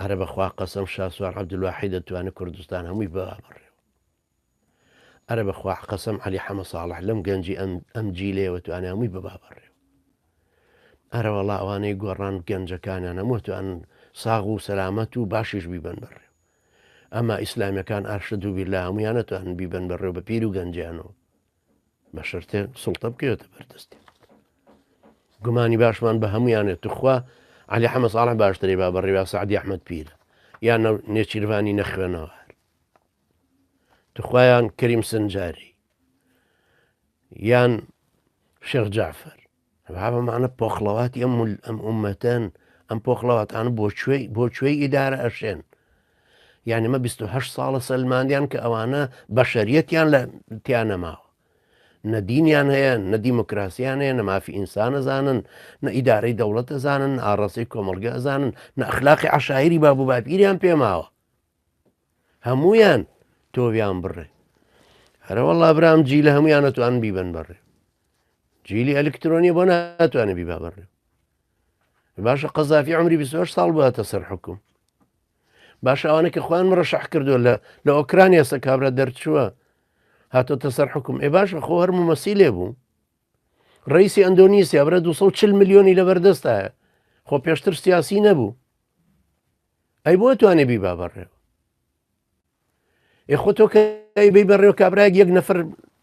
ئەرە بەخوا قەسەم شاسوار عەبدولواحید دەتوانێت کوردستان هەمووی ببا بەڕێوە. ئەرە بەخوا قەسەم عەلی حەمە ساڵح لەم گەنجی ئەم ئەم جیلەیەوە توانێ هەمووی ببا بەڕێوە. ئەرە وەڵا ئەوانەی گۆڕان گەنجەکانیان هەموو توان ساغ و سەلامەت و باشیش بیبەن بەڕێوە. ئەما ئیسلامیەکان ئارشد و بیرلا هەمویان نەتوانن بیبەن بەڕێوە بە پیر و گەنجیانەوە. بە شەرتێ سوڵتە بکەوێتە بەردەستی. گومانی باشمان بە هەمویانێ توخوا عەلی حەمە ساڵح باشترێ با بەڕێوە سەعدی ئەحمەد پیرە یان نێچیرڤانی نەخوێنەوار توخوایان کەریم سنجاری یان شێخ جعفر بابەمانە پۆخڵەواتی ئەم ئەم ئومەتەن ئەم پۆخڵەواتانە بۆ کوێی بۆ کوێی ئیدارە ئەشێن یعنی مە 28 ساڵە سەلماندیان کە ئەوانە بەشەریەتیان لە تیا نەماوە نە دینیان هەیە نە دیموکراسیان هەیە نە مافی ئینسان ئەزانن نە ئیدارەی دەوڵەت ئەزانن نە ئاڕاستەی کۆمەڵگە ئەزانن نە ئەخلاقی عەشایری باب و باپیریان پێماوە هەمویان تۆویان بڕێ هەرەوەڵا برام جیلە هەمویان ئەتوان بیبەن بەڕێ جیلی ئەلکترۆنی بۆ ناتوانێت بیبا بەڕێ باشە قەزافی عمری 28 ساڵ باتە سەر حکوم باشە ئەوانە کە خۆیان مڕەشەح کردووە لە لە ئۆکرانیا سە کابرا دەرچووە هاتۆتە سەر حکوم ئێ باشە خۆ هەر ممەسیلێ بوو ڕئیسی ئەندۆنیسیا برا 240 میلیۆنی لەبەردەستایە خۆ پێشتر سیاسی نەبوو ئەی بۆ توانێ بیبا بەڕێوە ئێ خۆ تۆ کە بی بەڕێوە کابراەک یەک نەفر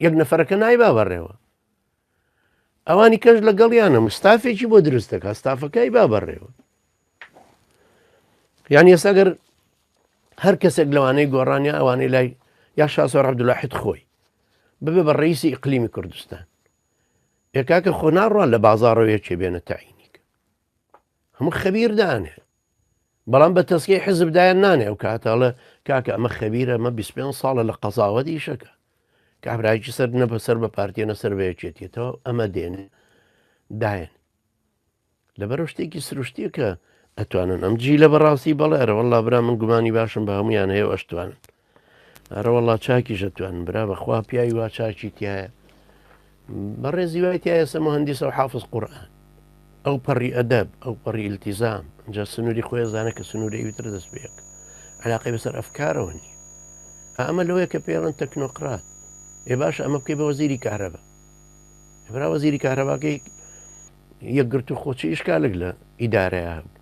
یەک نەفرەکە نایبا بەڕێوە ئەوانی کەش لەگەڵیانە مستافێکی بۆ دروست دەکات ستافەکەی با بەڕێوە یان ئێستا گەر هەر کەسێک لەوانەی گۆڕانیا ئەوانەی لای یا شاسوار عەبدولواحید خۆی ببێ بە ڕئیسی ئیقلیمی کوردستان ئێکاکە خۆ ناڕوان لە بازاڕەوە یەکێ بێنە تەعینیک هەموو خەبیر دانێ بەڵام بە تەسکەی حزب دایان نانێ ئەو کاتەڵە کاکە ئەمە خەبیرە ئەمە 25 ساڵە لە قەزاوەت ئیشەکە کابراایکی سەر نە بەسەر بە پارتیە نە سەر بە یەکێتیەتەوە ئەمە دێنێ دایەن لەبەرەوە شتێکی سروشتیە کە ئەتوانن ئەم جیلە بەڕاستی بەڵێ ئەرەوەڵا برا من گومانی باشم بە هەمویان هەیە و ئەشتوانن ئەرەوەڵا چاکیش ئەتوانن برا بەخوا پیاوی وا چاکی تایە بەڕێزی وای تایە سە مهندسە و حافظ قورئان ئەو پەڕی ئەدەب ئەو پەڕی التزام جا سنووری خۆی زانە کە سنووری ئەوی تر دەست پێک علاقەی بەسەر ئەفکارەوە نییە ئەمە لەوەیە کە پێڵەن تەکنۆقرات ئێ باش ئەمە بکەی بە وەزیری کارەبا برا وەزیری کارەباکەی یەکگرتوو خۆ چ ئیشکالێک لە ئیدارەیا هەبوو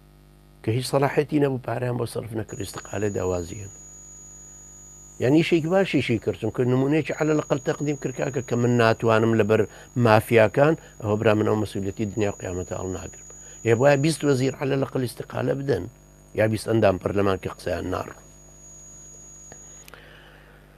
کە هیچ سەلاحەتی نەبوو پارەیان بۆ سەرف نەکرد ئیستقالە داوازیان یعنی ئیشێکی باشیشی کرد چونکە نمونەیەکی عەلە لەقل تەقدیم کرد کاکە کە من ناتوانم لەبەر مافیاکان ئەوە برا من ئەو مەسئولیەتی دنیا و قیامەتە هەڵناگرم ئێ بۆیە 20 وەزیر عەلە لەقل ئیستقالە بدەن یا 20 ئەندام پەرلەمان کە قسەیان ناڕ.